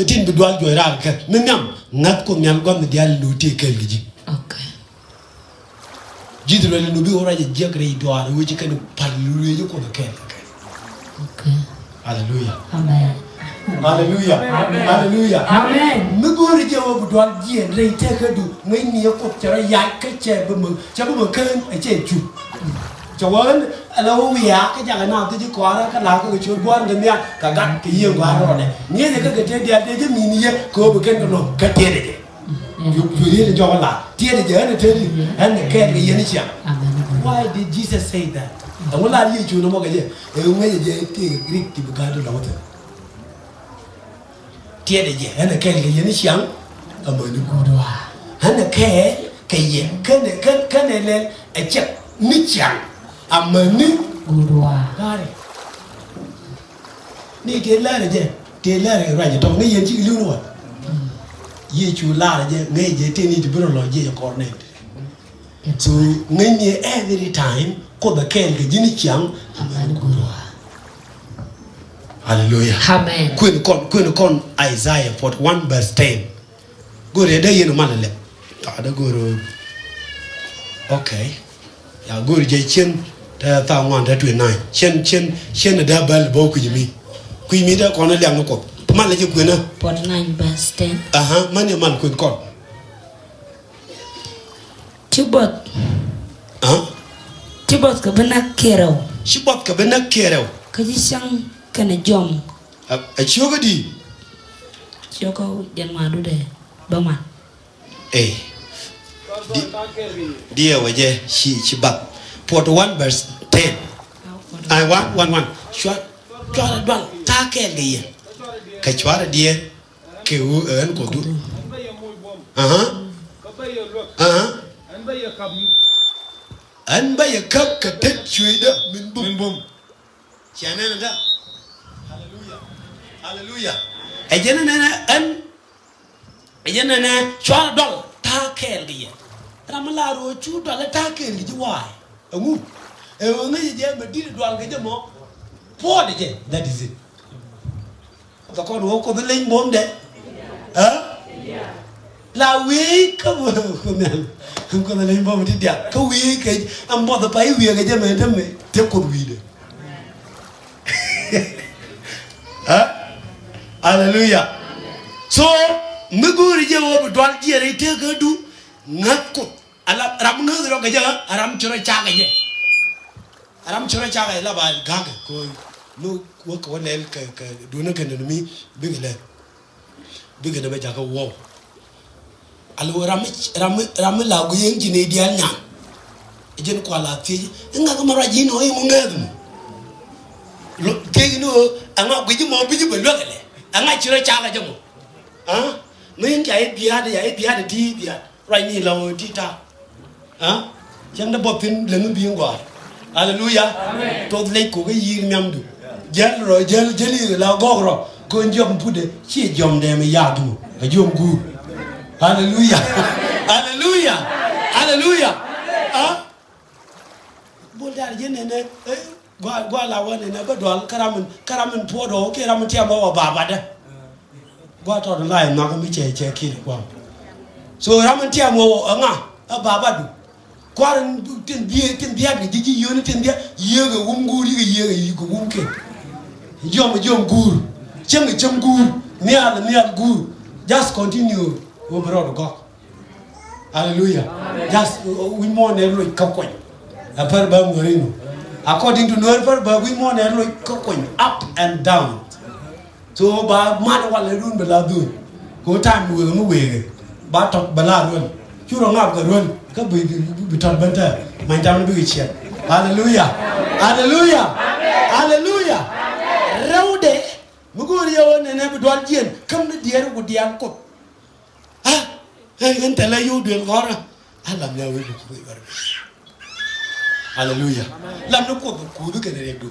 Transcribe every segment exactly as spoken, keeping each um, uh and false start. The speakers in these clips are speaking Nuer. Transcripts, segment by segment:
Tin bi dual juɔc raar kɛ mi nhiam ŋa̱th Kuoth Nhial gua̱th mi diaal in do̱ tëë kɛɛl kɛ ji̱. Okay. Ji̱ Israel in do̱ bi wä ruac a jiäk rɛy duaar wee ci kɛn pal luee ji̱ Kuoth kɛɛl kɛ kɛɛl. Okay. Hallelujah. Amen. Hallelujah. Amen. Hallelujah. Amen. Mi go̱o̱ri jɛ wä bi dual jiɛn rɛy tëëkädu ŋäcni ɛ Kuoth cɛ rɔ yac kä cɛ bi mi, cɛ bi mi kään ɛ cɛ cu. Cɛ wä ɣän ala wä wiaa kä jakɛ naath ti ji̱ kɔaarä kä la̱a̱k kä kɛ ciöt gua̱a̱r in kɛ nhial kɛ gat kɛ yiëë gua̱a̱r rɔɔdɛ. Ŋi̱eecɛ kä kɛ tëë diaal dee ji̱ mi̱i̱ni yɛ kɛ ɣöö bi kɛn kɛ nɔm kä tiɛɛdɛ jɛ. Cu, cu riet in cɔk ɛ la̱a̱k tiɛɛdɛ jɛ ɣän ɛ tëë ri̱t ɣän ɛ kɛɛl kɛ yɛn i̱ ciaŋ. Amen. Why did Jesus say that? Ɛŋu la̱r Yecu nɔmɔ kɛ jɛ? Ɛ ŋäcɛ jɛ tëë Greek ti bi ga̱a̱d lɔ̱ŋ thi̱n. Tiɛɛdɛ jɛ ɣän ɛ kɛɛl kɛ yɛn i̱ ciaŋ. Amäni guut wa̱a̱ ɣän ɛ kɛɛl kɛ yɛ kɛnɛ kɛn kɛnɛ lɛl ɛ cɛ ni ciaŋ. Amäni guut wa̱a̱. Ni tëë lɛr ɛ jɛ tëë lɛr ɛ ruac ɛ tɔ̱ ni yɛn cikɛ li̱w ni wä. Yecu lar ɛ jɛ ŋäc jɛ tëë ni ti bi rɔ lɔ jiɛc ɛ kɔr nɛn. So ŋäcni every time Kuoth ɛ kɛɛl kɛ ji̱n i̱ ciaŋ. Amen. Hallelujah. Amen. Kuën kɔn, kuën kɔn Isaiah forty-one verse ten. Go̱o̱rɛ dee yɛn mal lɛ. Ta dee go̱o̱rɛ. Okay. Ya go̱o̱rɛ jɛ cien tɛ tha ŋuan tɛ twenty-nine. Cien, cien, cien dee bäl bä kui̱ mi. Kui̱ mi dee kɔn liaŋ ni Kuoth. Mal lɛ jɛ kuën. Forty-nine verse ten. Aha, man yɛ mal kuën kɔn. Ci buɔth. Aa? Ci buɔth kɛ bi näk kiɛ rɛw. Ci buɔth kɛ bi näk kiɛ rɛw. Kä ci cäŋ kɛnɛ jiɔam. A, a ciökä di? Ciökä jɛn ŋuan dudɛ bä ŋuan. Ee. Di, diɛ wä jɛ ci, ci bath. Forty-one verse ten. Ay, one, one, one. Cua, cua dual ta̱a̱ kɛɛl kɛ yɛ. Kɛ cua diɛ. Kɛ ɣöö ɛ ɣän Kuɔthdu. Aha. Aha. Ɣän bä yɛ käp kɛ tet cuëëcdä min bum. Min bum. Cia nɛn ɛ dä. Haleluya. Haleluya. Ɛ jɛn ɛ nɛn ɛ ɣän. Ɛ jɛn ɛ nɛn ɛ cua dual ta̱a̱ kɛɛl kɛ yɛ. Ram mi la ro̱o̱ cu dual ɛ ta̱a̱ kɛɛl kɛ ji̱ wa̱a̱. Ɛŋu. Ɛ ɣöö ŋäcɛ jɛ mɛ di̱t ɛ dual kɛ jɛ mɔ. Puɔ̱ɔ̱dɛ jɛ. That is it. Thɔkɔn wä Kuoth leny buɔ̱mdɛ. Aa? La wi̱i̱ kä Kuoth nhial. Kuoth leny buɔ̱m ti diak kä wi̱i̱ kɛ ɛn buɔth pay wi̱i̱ kɛ jɛ mɛ te mɛ te Kuoth wi̱i̱dɛ. Aa? Aleluya. So mi go̱o̱ri jɛ wä bi dual jiɛɛr i̱ tëëkädu ŋäth Kuoth. Ala ram ŋäth rɔ kɛ jɛ ɣä a ram ci rɔ cakɛ jɛ. A ram ci rɔ cakɛ jɛ la ba ga̱kɛ kɛ ɣöö mi wä kɛ wä lɛl kɛ kɛ duundä kɛ nɛn mi bikɛ lɛl. Bikɛ nɛ bɛ jakä wuɔw. Ala wä ram mi ram mi ram mi la gui̱eŋ ci nɛy diaal nyan. Ɛ jɛn kua la thiec i̱ ŋa̱k ma ruac ji̱n ɔ i̱ mu ŋäth mu. Thiec ni ɣöö ɛŋa guic ji̱ mɔ bi ji̱ bɛ luäk ɛlɛ ɛŋa ci rɔ cakɛ jɛ mɔ. Aa mi in ca i̱ bia̱a̱t ca i̱ bia̱a̱t ɛ ti bia̱a̱t. Ruacni la ɣöö ti ta̱a̱. Aa? Cäŋ dee buɔth thi̱n läŋ i̱ bi̱i̱ in gɔaa. Aleluya. Amen. Toth lec ko̱k i̱ yi̱i̱r nhiamdu. Jäl rɔ jäl jäl i̱ la gɔ̱k rɔ. Ko̱n jiɔam putdɛ ciɛ jiɔamdɛ mi ya̱a̱ duŋ. A jiɔam guur. Aleluya. Aleluya. Aleluya. Aa? Bol da̱r jɛ nɛnɛ. Gua, gua la wä ni na bä dual kä ram in, kä ram in puɔt ɔ kiɛ ram in tiam ɔ wä babatdä. Gua tɔt in la in nhɔk mi cɛ, cɛ kiɛ ni guam. So ram in tiam ɔ wä ŋa ɛ babadu. Kuar in tin biɛ, tin biat kɛ ji̱, ji̱ yio̱ni tin biat, yiëë kɛ wum guur, yiëë kɛ, yiëë kɛ wum kɛ. Jiɔm, jiɔm guur. Cäŋ kɛ cäŋ guur. Nhial, nhial guur. Just continue. Wä bi rɔɔd gɔk. Aleluya. Amen. Just, uh, uh, wi̱c muɔ̱ɔ̱n ɛ loc kä kuany. Ɛ pär bä ŋuäri nu. According to Nuer pär bä wi̱c muɔ̱ɔ̱n ɛ loc kä kuany, up and down. So ba mat walɛ run bɛ la dhun. Ko time bi wek mi wek. Ba tɔt bɛ la run. Cu rɔ ŋap kɛ run. Kä bi, bi, bi, bi tɔt bä tɛ. Many tam ni bikɛ ciɛt. Aleluya. Aleluya. Aleluya. Rɛwdɛ. Mi go̱o̱r yɛ wä nɛnɛ bi dual jiɛn. Käm ni diɛɛr ku diaal Kuoth. A, ɛ, ɣän thilɛ yio̱w duël ɣɔrä. A, lam ya wee bi kuth i̱ ɣɔrä. Aleluya. Lam ni Kuoth bi kuth i̱ kɛn riɛkdu.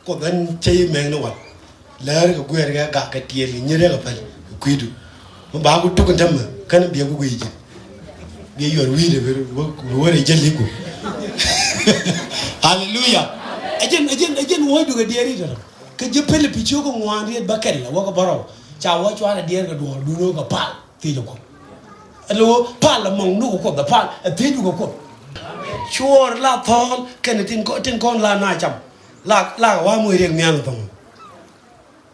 Kuoth ɣän cä yi mɛŋ ni wal. Läär kɛ guɛɛr kɛ gak kɛ tiɛɛl kɛ nyier kɛ päl kɛ kui̱du. Mi ba ku tuk in tämɛ kän biɛ ku guiy ji̱. Biɛ yuɔr wi̱i̱dɛ bi wä rɛ jäl i̱ ku. Aleluya. Ɛ jɛn, ɛ jɛn, ɛ jɛn wuɔ̱cdu kɛ diɛɛr i̱ tɔ̱tɔ̱. Kä ji̱ Pilipi ciök kɛ ŋuan riet bäkɛl a wäkɛ bärɔw. Ca wä cuarɛ diɛɛr kɛ duɔ̱ɔ̱r duundɛ kɛ pal thiec ɛ Kuoth. Ɛ lo̱ pal ɛmɔŋdu kɛ Kuoth, ɛ pal ɛ thiecdu kɛ Kuoth. Cuɔɔr la thɔɔl kɛnɛ tin kɔ-, tin kɔn la na cam. La, la kɛ wa̱a̱ moc riɛk nhial thɔŋ.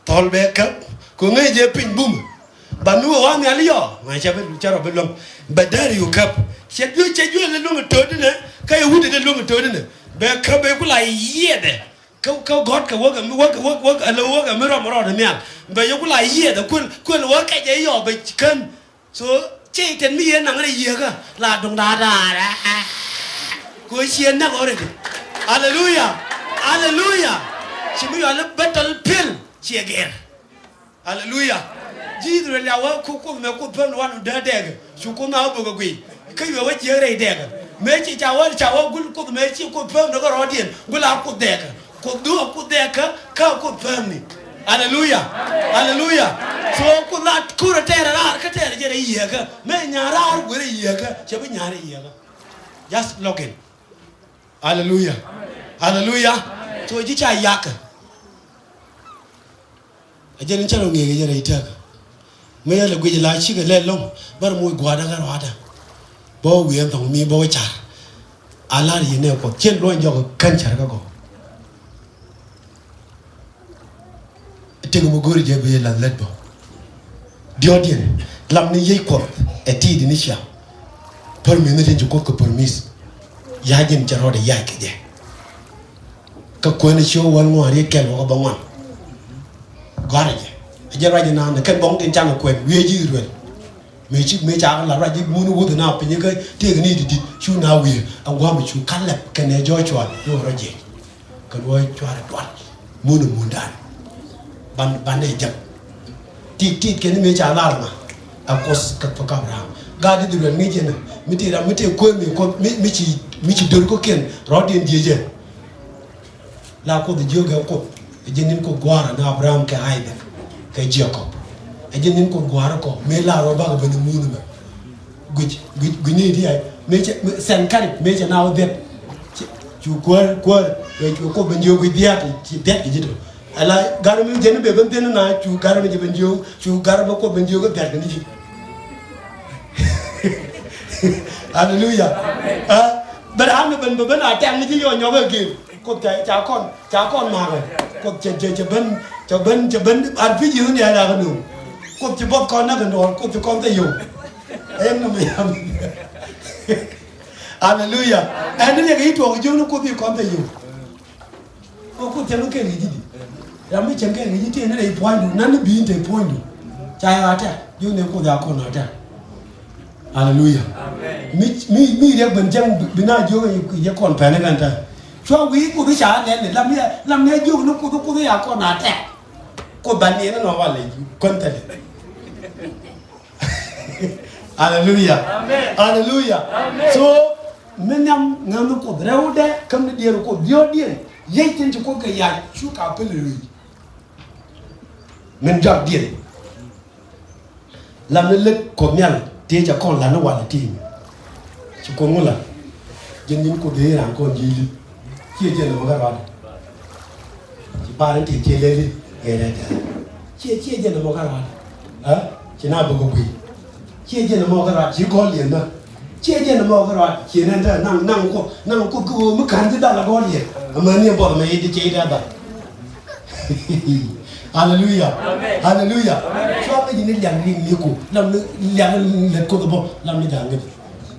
Thɔl bɛ käp kɛ ŋäc jɛ piny bum. Ba mi wä wa̱a̱ nhial yɔ ŋa̱c cɛ bi, cɛ rɔ bi luäŋ. Bɛ däär yuk käp cɛ juec, cɛ juec lɛ luäŋ ɛ to̱o̱dinɛ. Kä yɛ wut ɛ lɛ luäŋ ɛ to̱o̱dinɛ. Bɛ käp bɛ ku la yiɛthɛ. Kä, kä gɔ̱t kɛ wäkɛ mi, wäkɛ, wäkɛ, wäkɛ, ala wäkɛ mi rɔm rɔɔdɛ nhial. Bɛ yɛ ku la yiɛthɛ kuël, kuël wäkɛ jɛ yɔ bɛ kän. So, Cɛy-tan mi yɛ naŋ rɛy Yieekä la duŋ da̱a̱ da̱a̱. Kɛ ɣöö ciɛ näk already. Aleluya. Aleluya. Ci mi yɔal i̱ battlefield ciɛ gɛr. Aleluya. Ji̱ I-thɛ-rɛl ya wä ku Kuoth mɛ Kuoth päm ni wan dee dɛɛkä. Cu Kuoth na wä bök ɛ guiy. Kä yuɛ wä jiäk rɛy dɛɛkä. Mëë ci ca wä, ca wä gul Kuoth mëë ci Kuoth päm ni kä rɔɔdiɛn. Gul a Kuoth dɛɛkä. Kuoth duɔ̱ɔ̱k Kuoth dee kä, kä Kuoth päämni. Aleluya. Aleluya. So Kuoth la ko̱rɛ tɛɛrɛ raar kä tɛɛrɛ jɛ rɛy Yieekä. Mëë nya̱a̱ raar guer rɛy Yieekä, cɛ bi nya̱a̱ rɛy Yieekä. Just log in. Aleluya. Aleluya. So ji̱ ca yakä. A jɛn in cä rɔ ŋi̱i̱k jɛ rɛy tɛk. Mi yɛl ɛ guic la cikɛ lɛ lo̱ŋ bär moc gua̱a̱dä kä rua̱a̱dä. Bä wä wi̱i̱ ɛn thɔŋ mi bä wä car. A la̱r yi̱n ɛ Kuɔth cien luɔ̱ny jɔk kän cär kä gɔw. Tëk mi go̱o̱ri jɛ bi lath lät bä. Diɔ̱ɔ̱diɛn lam ni yiec Kuɔth ɛ ti̱i̱t ni cia. Pär mi̱th ni tin ci Kuoth kɛ pär mi̱th. Ya̱c in cɛ rɔɔdɛ ya̱c kɛ jɛ. Kä kuɛn i̱ ci wä wäl ŋuan riet kɛl wä kä bä ŋuan. Gɔ̱a̱rä jɛ. A jɛ ruac inaan kɛn bɔŋ tin caŋ kuɛn wiee ji̱ I-thɛ-rɛl. Mëë ci mëë ca kɛ la ruac i̱ mun wuth ina piny kä tëëk ni di̱t di̱t cu na wiee a gua̱a̱m cu Kalɛb kɛnɛ Jɔcua ni wä rɔ jiɛc. Kɛ luɔ̱c cuarɛ dual mun i̱ mundan. Ban ban ɛ jäk. Tit tit kɛn mëë ca lar ma a Kuoth kɛ thok Abraham. Gaat I-thɛ-rɛl ŋi̱c ɛn mi ti ram mi ti kueer mi Kuoth mi mi ci mi ci dör kɔ̱kiɛn rɔɔdiɛn jiecɛ. La Kuoth jiök ɛ Kuoth ɛ jɛn in Kuoth gua̱a̱r ni Abraham kɛ Isaac kɛ Jacob. Ɛ jɛn in Kuoth gua̱a̱r kɔ mëë la rɔ bakɛ ben i̱ muun mɛ. Guic guic guic ni ti ay mëë cɛ sɛn kari mëë cɛ na wä dhiɛt. Cu kuäär kuäär ɛ cu Kuoth ben jiök guic dhiaat ci dhiaat kɛ ji̱ tɔ. Ala gar mi jɛn in bɛ ben dhiɛt ni na cu gar mi jɛ ben jiök cu gar mi Kuoth ben jiök dhiaat kɛ ni ji̱. Aleluya. Bɛ raan ni ben bɛ ben a tɛŋ ni ji̱ yɔ nyɔk ɛ gel. Kuoth ca ca kɔn ca kɔn makɛ. Kuoth cɛ cɛ cɛ ben cɛ ben cɛ ben ar pi̱c yi̱ ni ala kɛ nööŋ. Kuoth ci buɔth kɔn näk kɛ nɔɔr Kuoth ci kɔn thɛ yio̱w. Ɛn nɔmɔ yam. Aleluya. Ɛn ni riɛk i̱ tuɔɔk jiök ni Kuoth i̱ kɔn thɛ yio̱w. Kä Kuoth cɛ mi kɛn kɛ ji̱ di. Ram mi cɛ kɛn kɛ ji̱ ti ni rɛy puɔ̱nydu nan ni bi̱i̱n te puɔ̱nydu. Ca yɛ a tɛk jiök ni Kuoth ya kɔn a tɛk. Aleluya. Amen. Mi mi mi riɛk ben cäŋ bi na jiök yɛ kɔn pɛn kɛn tɛ. Cua wi̱i̱ Kuoth ca lɛl ni lam yɛ lam yɛ jiök ni Kuoth Kuoth ya kɔn a tɛk. Kuoth ba ni ni nɔ wal lɛ kɔn tɛ lɛ. Aleluya. Amen. Aleluya. Amen. So mi nhiam ŋäm ni Kuoth rɛwdɛ käm ni diɛɛr Kuoth diɔ̱ɔ̱kdiɛn. Yec tin ci Kuoth kɛ yac cu ka pil röc. Min jɔakdiɛn. Lam ni lät Kuɔth Nhial tëë cɛ kɔn la̱t ni wal ɛ tëë mi. Ci Kuoth ŋu la̱t? Ji̱n nyin Kuoth ëë raan kɔn ji̱ li̱p. Ciɛ jɛn ɛmɔ kɛ ruaadɛ. Ci pa̱a̱r in tëë ciɛ lɛli ɣɛɛrɛ tɛ̈r. Ciɛ ciɛ jɛn ɛmɔ kɛ ruaadɛ. Ɛ? Ci na bä kɛ guiy. Ciɛ jɛn ɛmɔ kɛ ruaadɛ ci gɔ̱l yɛn bä. Ciɛ jɛn ɛmɔ kɛ ruaadɛ ci nɛn tɛ̈r naŋ naŋ Kuoth naŋ Kuoth kä ɣöö mi ka̱n ji̱ dhal ɛ gɔ̱l yɛn. Ɛmɛ ni ɛ buɔth ɛmɛ i̱ di cɛ i̱ dee dhal. Aleluya. Amen. Aleluya. Amen. Cua ŋäc ni liak liŋ ni ku lam ni liak lät Kuoth bä lam ni ja̱a̱ŋ ŋäc.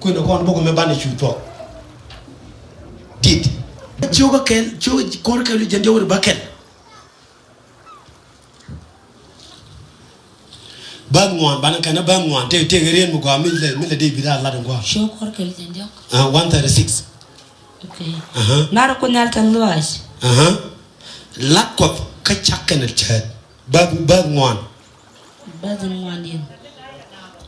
Kuën kɔn bok mɛ banɛ cu thuɔk. Dit. Ciok kɛl ciok kɔr kɛl jɛn jɔwri ba kɛl. Bäth ŋuan banɛ kɛn bäth ŋuan tëë tëë rien mi gɔaa mi lɛ mi lɛ dee bi daa lat in gɔaa. Ciok kɔr kɛl jɛn jɔk. Ah, one thirty-six. Okay. Aha. Nar Kuoth Nhial tɛth lɔaac. Aha. Lat Kuɔth kä cak kɛn cäät. Bäth bäth ŋuan. Bäth ŋuan yɛn.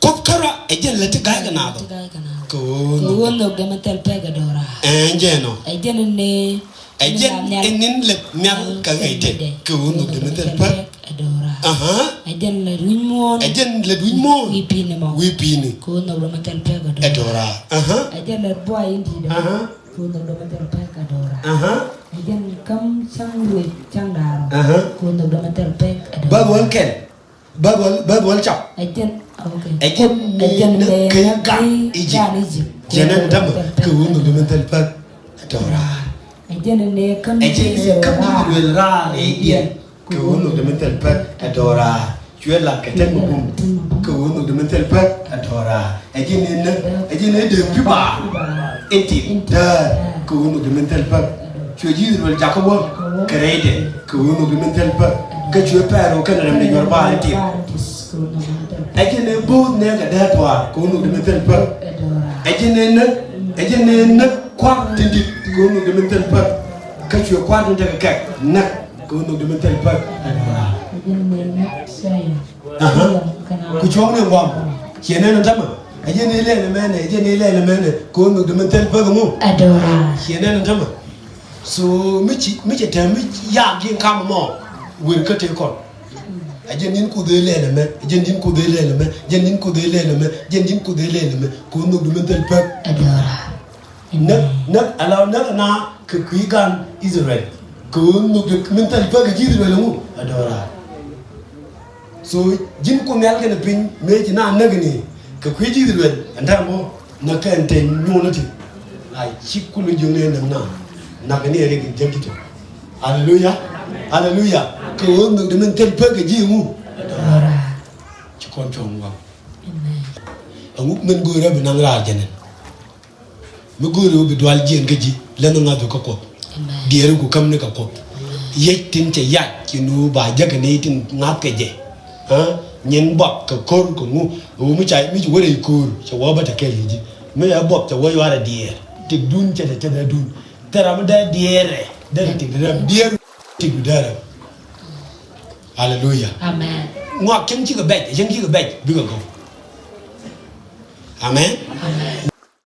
Kuoth kärɔa ɛ jɛn lät ti ga̱a̱c kɛ naath ɔ. Ti ga̱a̱c kɛ naath ɔ. Kɛ ɣöö kɛ ɣöö nhök dee mi thil pek ɛ do̱raar. Ɛn jɛn ɔ. Ɛ jɛn ni. Ɛ jɛn ni lät nhial kɛ ɣɛc tɛt kɛ ɣöö nhök dee mi thil pek. Ɛ do̱raar. Aha. Ɛ jɛn lät wi̱c muɔ̱ɔ̱n. Ɛ jɛn lät wi̱c muɔ̱ɔ̱n. Wi̱i̱ pi̱i̱ni mɔ. Wi̱i̱ pi̱i̱ni. Kɛ ɣöö nhök dee mi thil pek ɛ do̱raar. Ɛ do̱raar. Aha. Ɛ jɛn lät buay in di̱i̱t ɔ. Aha. Kɛ ɣöö nhök dee mi thil pek ɛ do̱raar. Aha. Ɛ jɛn käm cäŋ ruëc cäŋ da̱a̱r ɔ. Aha. Kɛ ɣöö nhök dee mi thil pek ɛ do̱raar. Bäth wäl kɛl. Bäth wäl, bäth wäl cap. Ɛ jɛn, okay. Ɛ jɛn ni, ɛ jɛn ni, ni kä yi gan Ijip. Ijip. Jɛn ɛn tämɛ kɛ ɣöö nhökdɛ min thil pek ɛ dɔ̱raar. Ɛ jɛn ni kä, ɛ jɛn ni kä mi Israel raar rɛydiɛn kɛ ɣöö nhökdɛ min thil pek ɛ dɔ̱raar. Cuɛ lat kɛ tɛt mi bum kɛ ɣöö nhökdɛ min thil pek ɛ dɔ̱raar. Ɛ jɛn ni näk, ɛ jɛn ni dee pi̱ baar in tin däär kɛ ɣöö nhökdɛ min thil pek. Cuɛ ji̱ Israel jakä wä kɛ rɛydɛ kɛ ɣöö nhökdɛ min thil pek. Kä cuɛ Pɛro kɛnɛ rɛmdɛ nyuɔr baar in tin. Ɛ jɛn ni bo̱o̱th nɛɛkɛ däär tuaar kɛ ɣöö nhökdɛ min thil pek. Ɛ jɛn ni näk, ɛ jɛn ni näk kua̱r tin di̱t kɛ ɣöö nhökdɛ min thil pek. Kä cuɛ kua̱r tin tekɛ kɛk näk kɛ ɣöö nhökdɛ min thil pek. Aha. Ku cuɔ̱ŋ ni ŋuam. Ciɛ nɛn ɛn tämɛ. Ɛ jɛn ni lɛl ɛmɛnɛ, ɛ jɛn ni lɛl ɛmɛnɛ kɛ ɣöö nhökdɛ min thil pek ɛŋu. Ɛ dɔ̱raar. Ciɛ nɛn ɛn tämɛ. So mi ci, mi cɛ tɛm mi yak ji̱n kam mɔ. Wer kä tëë kɔn. Ɛ jɛn din Kuoth ëë lɛl ɛmɛ, ɛ jɛn din Kuoth ëë lɛl ɛmɛ, jɛn din Kuoth ëë lɛl ɛmɛ, jɛn din Kuoth ëë lɛl ɛmɛ kɛ ɣöö nhökdɛ min thil pek. Ɛ dɔ̱raar. Näk, näk, ala näk na kɛ kui̱ gan Israel kɛ ɣöö nhökdɛ min thil pek kɛ ji̱ Israel ɛŋu. Ɛ dɔ̱raar. So ji̱n Kuoth Nhial kɛnɛ piny mëë ci na näk ni kɛ kui̱ ji̱ Israel ɛn täämɛ bä näk kɛn te nyuɔn ti. La ci kulɛ jiök ni näk na näk ni ɛ rik in jäk ji̱ tɔ. Aleluya. Aleluya. Kɛ ɣöö nhökdɛ min thil pek kɛ ji̱ ɛŋu. Ci kɔn cuɔ̱ŋ waŋ. Amen. Ɛŋu min go̱o̱rä bi naŋ raar jɛn ɛn. Mi go̱o̱ri wä bi dual jiɛn kä ji̱, lɛn ŋa̱th kä Kuoth. Amen. Diɛɛri ku käm ni kɛ Kuoth. Amen. Yec tin cɛ yac ci nu ba jäk ni tin ŋa̱th kɛ jɛ. Ha? Nyin buak kɛ ko̱r kɛ ŋu. Wu mi ca, mi ci wä rɛy ko̱r cɛ wä bä te kɛɛl kɛ ji̱. Mi ɛ buak cɛ wä yuarɛ diɛɛr. Tik dun cɛ te cɛ dee dun. Thɛra mi dee diɛɛrɛ dee tik dee rɛm diɛɛr. Tik dee rɛm. Aleluya. Amen. Ŋuak cäŋ cikɛ bɛc, cäŋ cikɛ bɛc bikɛ gɔw. Amen. Amen.